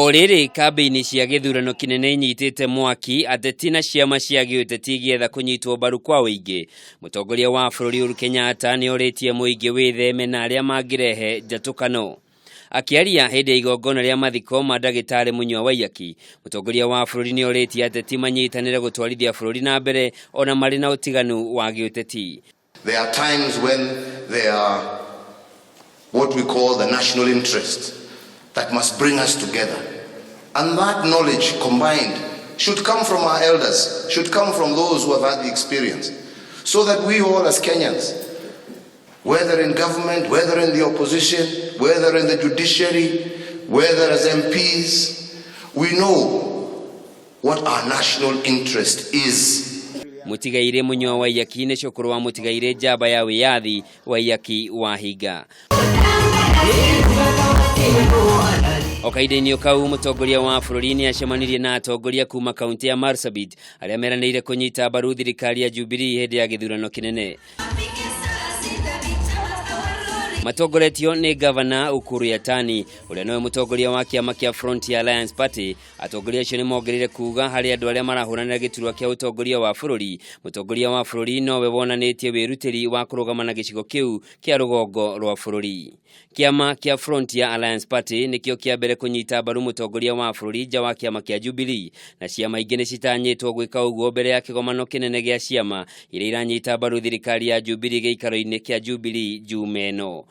O rĩrĩ kambĩini cia gĩthurano kĩnene inyitĩte mwaki, ateti na ciama cia gĩũteti igĩetha kũnyitwo mbaru kwa ũingĩ. Mũtongoria wa bũrũri Uhuru Kenyatta nĩ orĩtie mũingĩ wĩtheme na arĩa mangĩrehe njatũkano. Akĩaria hĩndĩ ya igongona rĩa mathiko ma ndagĩtarĩ Munyua Waiyaki, mũtongoria wa bũrũri nĩ orĩtie ateti manyitanĩre gũtwarithia bũrũri na mbere ona marĩ na ũtiganu wa gĩũteti. There are times when there are what we call the national interest that must bring us together. And that knowledge combined should come from our elders, should come from those who have had the experience, so that we all as Kenyans, whether in government, whether in the opposition, whether in the judiciary, whether as MPs, we know what our national interest is. Mũtigairĩ Munyua Waiyaki nĩ cũkũrũ wa mũtigairĩ njamba ya wĩyathi Waiyaki Wahinga. O kahinda-inĩ kau, mũtongoria wa bũrũri nĩ acemanirie na atongoria kuma kaunti ya Marsabit arĩa meranĩire kũnyita mbaru thirikari ya Jubilee hĩndĩ ya gĩthurano kĩnene. Matongoretio nĩ gavana Ukur Yatani, ũrĩa nĩwe mũtongoria wa kĩama kĩa Frontier Alliance Party. Atongoria acio nĩ mongereire kuga harĩ andũ arĩa marahũranĩra gĩturwa kĩa ũtongoria wa bũrũri, mũtongoria wa bũrũri nowe wonanĩtie wĩrutĩri wa kũrũgama na gĩcigo kĩu kĩa rũgongo rwa bũrũri. Kĩama kĩa Frontier Alliance Party nĩkĩo kĩa mbere kũnyita mbaru mũtongoria wa bũrũri nja wa kĩama kĩa Jubilee, na ciama ingĩ nĩ citanyĩtwo gwĩka ũguo mbere ya kĩgomano kĩnene gĩa ciama iria iranyita mbaru thirikari ya Jubilee gĩikaro-inĩ kĩa Jubilee Jumaa ĩno.